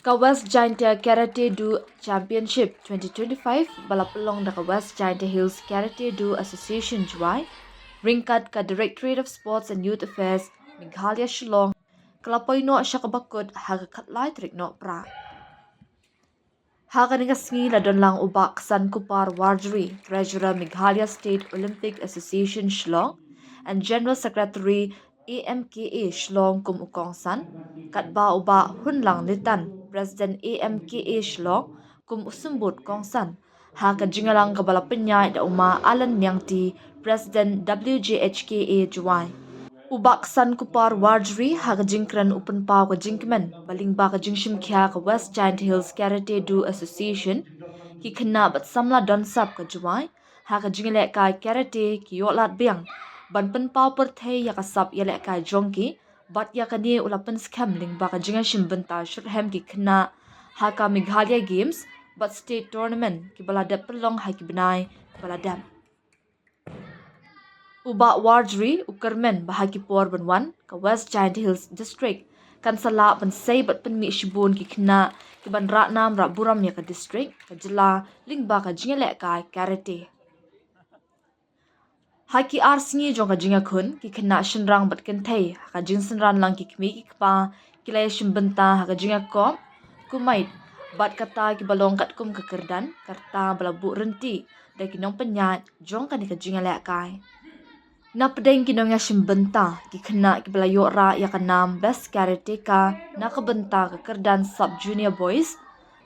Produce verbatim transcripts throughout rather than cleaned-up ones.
Ka West Jaintia Karate Do Championship twenty twenty-five ba la pynlong da ka West Jaintia Hills Karate Do Association Jowai ryngkat ka Directorate of Sports and Youth Affairs Meghalaya Shillong ka la poi noh sha kaba kut ha ka khatlai tarik Nohprah. Ha kane ka sngi la don lang u Bah Ksankupar Warjri, Treasurer Meghalaya State Olympic Association Shillong and General Secretary A M K A Shillong kum u kongsan, katba u Bah Hunlang Litan, President A M K A Shillong kum u symbud kongsan, ha ka jingïalang kaba la pynïaid da u Ma Alan Niangti, President W J H K A Jowai. U Bah Ksankupar Warjri ha ka jingkren u pynpaw ka jingkmen ba lyngba ka jingshim khia ka West Jaintia Hills Karate Do Association, ki khynnah bad samla don sap ka Jowai ha ka jingïalehkai karate ki ïoh lad biang ban pynpaw pyrthei ïa ka sap ïalehkai jong ki, bad ïa kane u la pynskhem lyngba ka jingïashim bynta shitrhem ki khynnah ha ka Meghalaya Games bad State Tournament kiba la dep pynlong ha ki bnai ba la dep. U Bah Warjri u kyrmen ba ha ki por ban wan ka West Jaintia Hills District kan sa lah ban sei bad pynmih shibun ki khynnah ki ban rah nam rah burom ïa ka district, ka jylla lyngba ka jingïalehkai karate. Ha ki ar sngi jong ka jingïakhun, ki khynnah shynrang bad kynthei ha ka jingsynran lang ki kmie ki kpa ki la ïashim bynta ha ka jingïakop, kumne bad kata kiba long katkum ka kyrdan ka rta ba la buh ryntih da ki nongpynïaid jong kane ka jingïalehkai. Na pdeng ki nongïashim bynta, ki khynnah kiba la ïoh rah ïa ka nam Best Karateka na ka bynta ka kyrdan Sub Junior Boys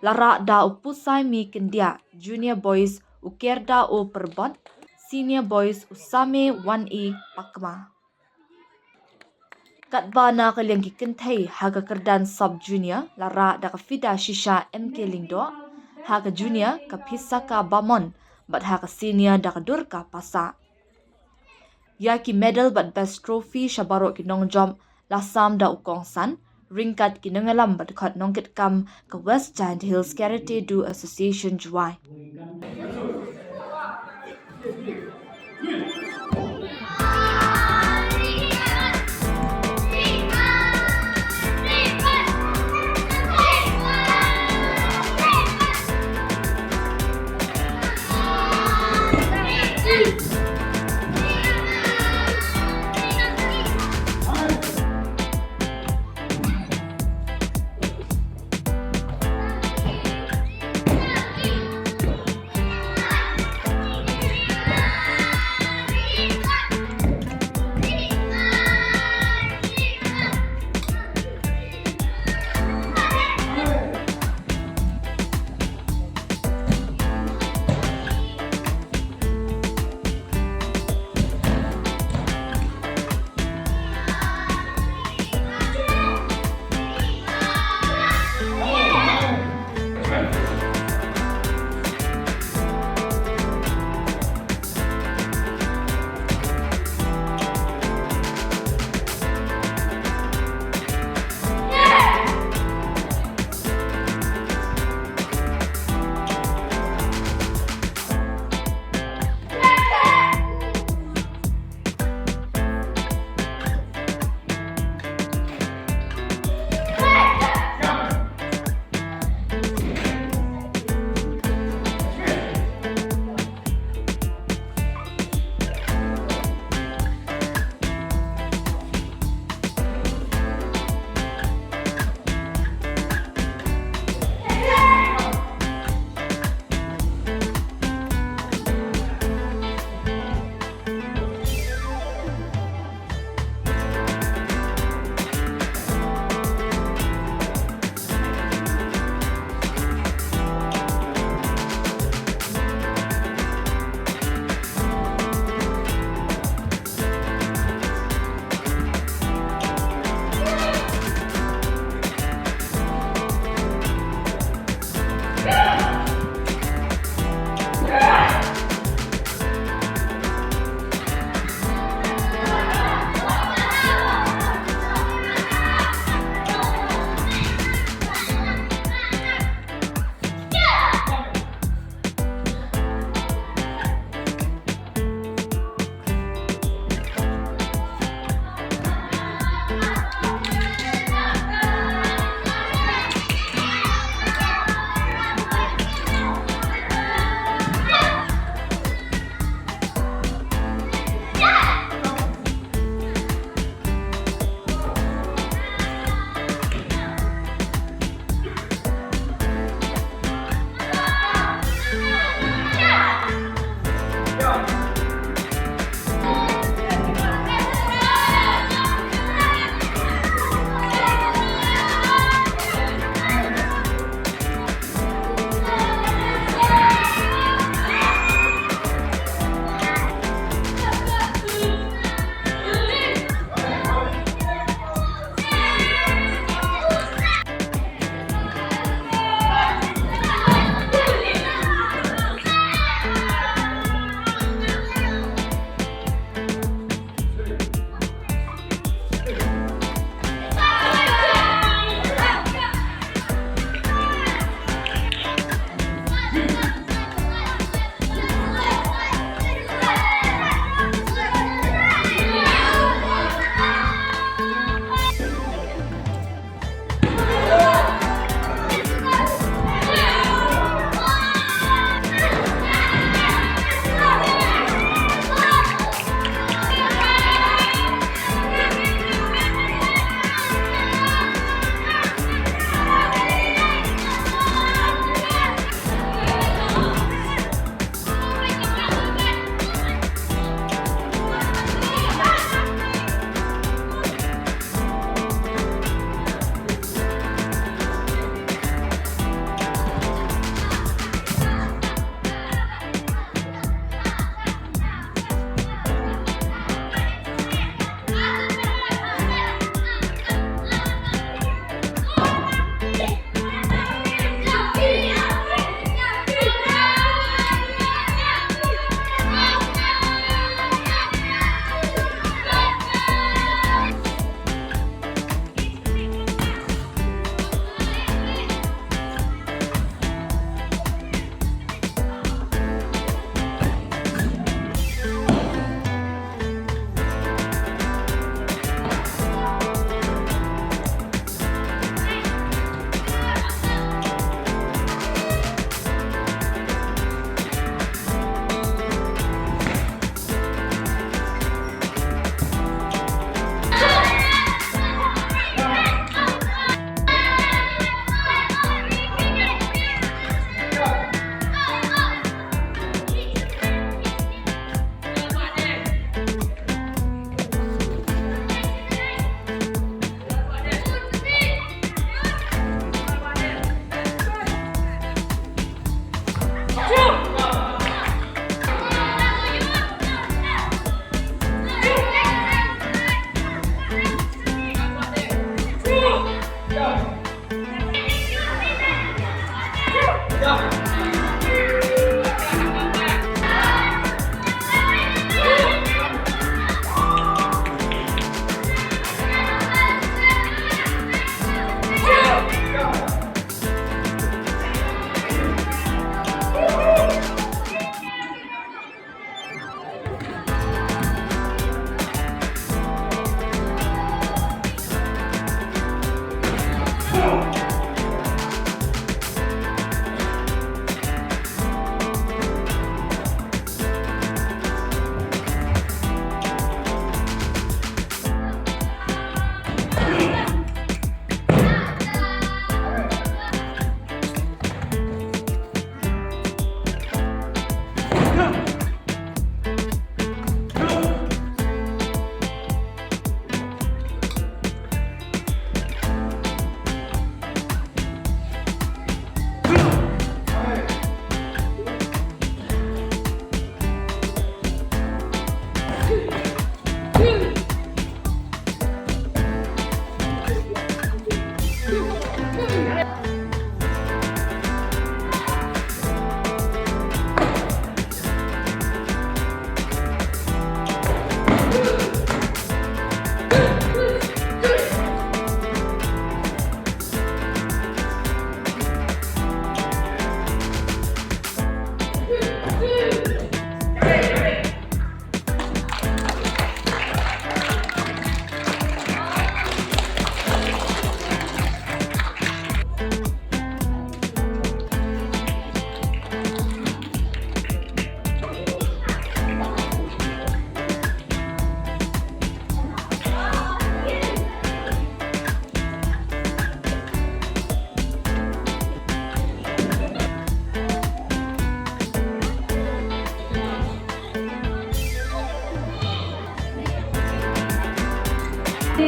la rah da u Pusaimi Kyndiah, Junior Boys u Kerda o Pyrbot, Senior Boys u Same Wan E Pakma. Katba na ka liang ki kynthei ha ka kyrdan Sub Junior la rah da ka Fida Shisha M K Lyngdoh, ha ka Junior ka Phisaka Bamon, bad ha ka Senior da ka Durga Passah. Ïa ki medal bad best trophy sha baroh ki nongjop la sam da u kongsan ryngkat ki nongïalam bad khot nongkitkam ka West Jaintia Hills Karate Do Association Jowai.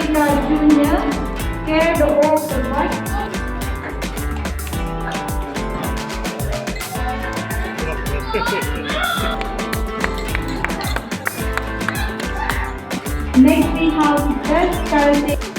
Junior, care the old the boy. Next we have best karate.